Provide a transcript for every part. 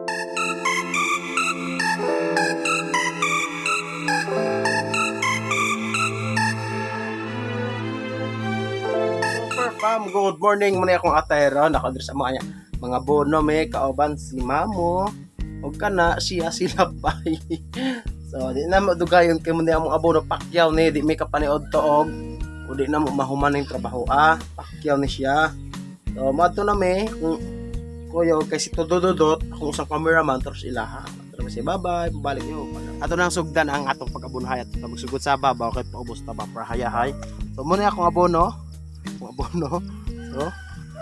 Super fam, good morning muna akong atayro. Nako diri sa mga niya. Mga bono may kauban si mamo. Ug kana siya sila pay. So di na mo dugayon kay mo ni among abono pakyaw ni di may kapaniod toog. O di na mo mahuman ning trabaho ah. Pakyaw ni siya. So moadto na mi kung kuya kay si Todododot akong usang cameraman tapos ilaha. Pero say bye-bye, balik niyo. Ato nang sugdan ang atong pag-abonohay at magsugod sa babaw kay paubos ta ba para hayahay. So muna akong abono. Akong abono. So,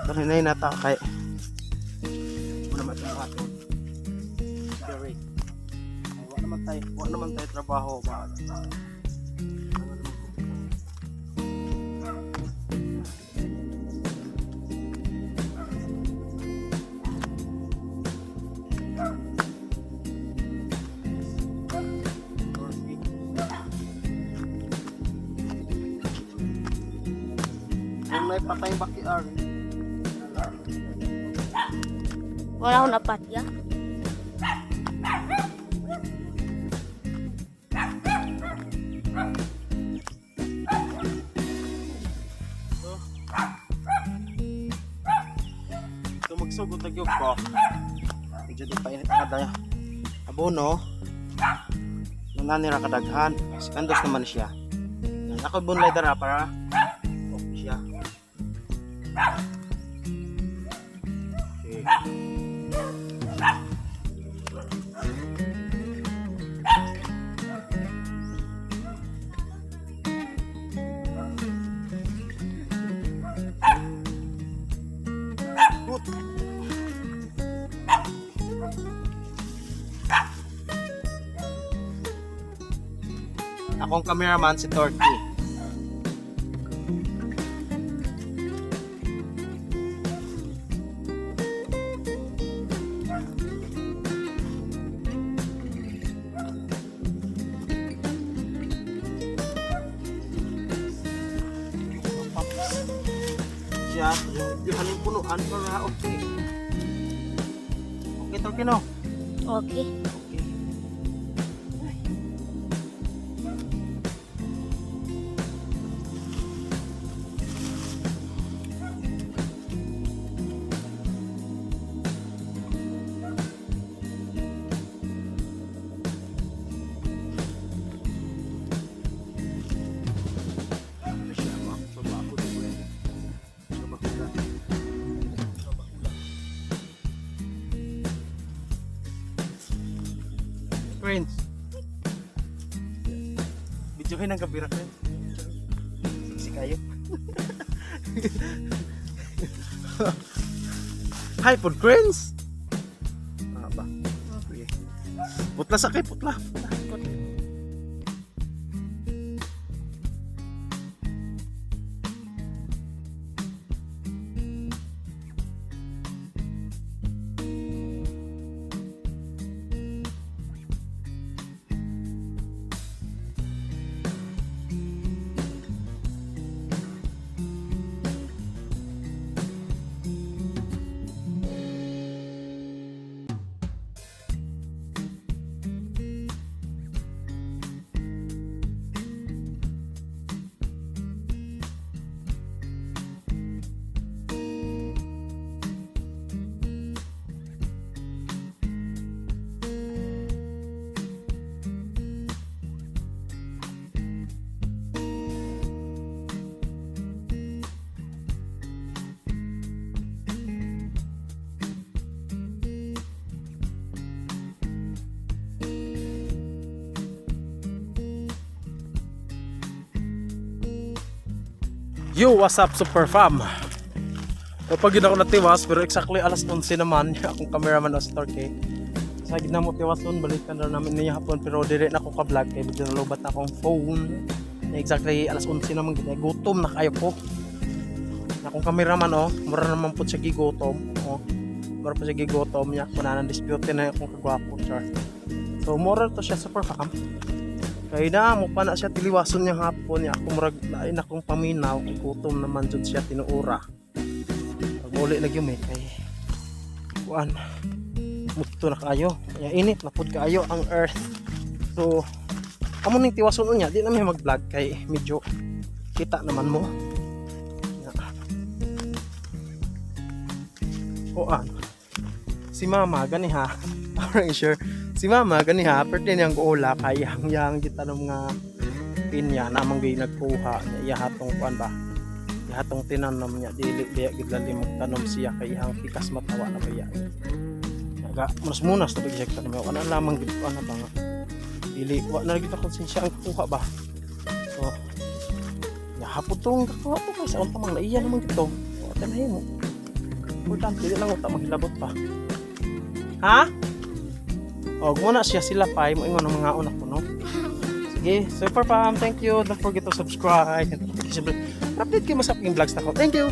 pero hinay nata kay muna man itong ato. Gary. Ay, wa naman tayo trabaho ba. Kung may patay backyard. Wala akong napatya. So magsugod na gyud ko. Medyo di pa init ang kadaya. Abono. Nunani ra kadaghan. Sikandos naman siya. Yan, ako bunlay dara para okay siya. Okay. Good. Akong cameraman si Torky. Paps. Siya, yung aning punuan para okay. Okay, Torky, no? Okay. Okay. Ano siya, ma? Trabaho na po yan. Trabaho na. Trabaho na. Friends. Videohin ang kabira, friends. Sexy kayo. Hi, food friends! Ah, ba? Sige. Putla sa kay, putla. Putla. Yo, what's up, super fam? Kapag yun ako natiwas, pero exactly alas 11 naman, akong cameraman o si Torque. Sa gitna mo tiwason, balikan na namin niya hapon, pero dire na ako ka-vlog, kaya medyo nalubat na akong phone. Na exactly alas 11 naman, gid gutom na kayo ko. Na akong cameraman, oh, mura naman po siya gigutom. Oh. Mura po siya gigutom niya, kuna nang dispute na akong kagwapo, char. So, mura to siya, super fam. Kaya na mo pa na siya tiliwason niya hapon niya ako murag lain akong paminaw kay gutom naman jud siya tinuura. Pag muli na gyud kay kuan. Muto na kaayo. Ya, init na pud kaayo ang earth. So amo ning tiwason unya, di na mi mag-vlog kay medyo kita naman mo. Ya. Kuan. Si mama gani ha. Parang sure. Si mama gani ha, perti niyang guula kay yang yang gitanom nga pinya namang gay nagkuha niya iya hatong kuan ba. Iya hatong tinanom niya, dili diya gid lalim magtanom siya kay iyang pikas matawa na baya. Naga munas-munas na siya tanom. Wala lamang gid kuan na ba nga. Dili wa na gid konsensya ang kuha ba. So ya hapon tong kakuha to kay sa unta mang naiya naman gito. Wa ta nahimo. Importante di lang unta maghilabot pa. Ha? O, muna siya sila pa, mo ingon ang mga una ko, no? Sige, super pam, thank you. Don't forget to subscribe. Update kayo sa aking vlogs na ko. Thank you!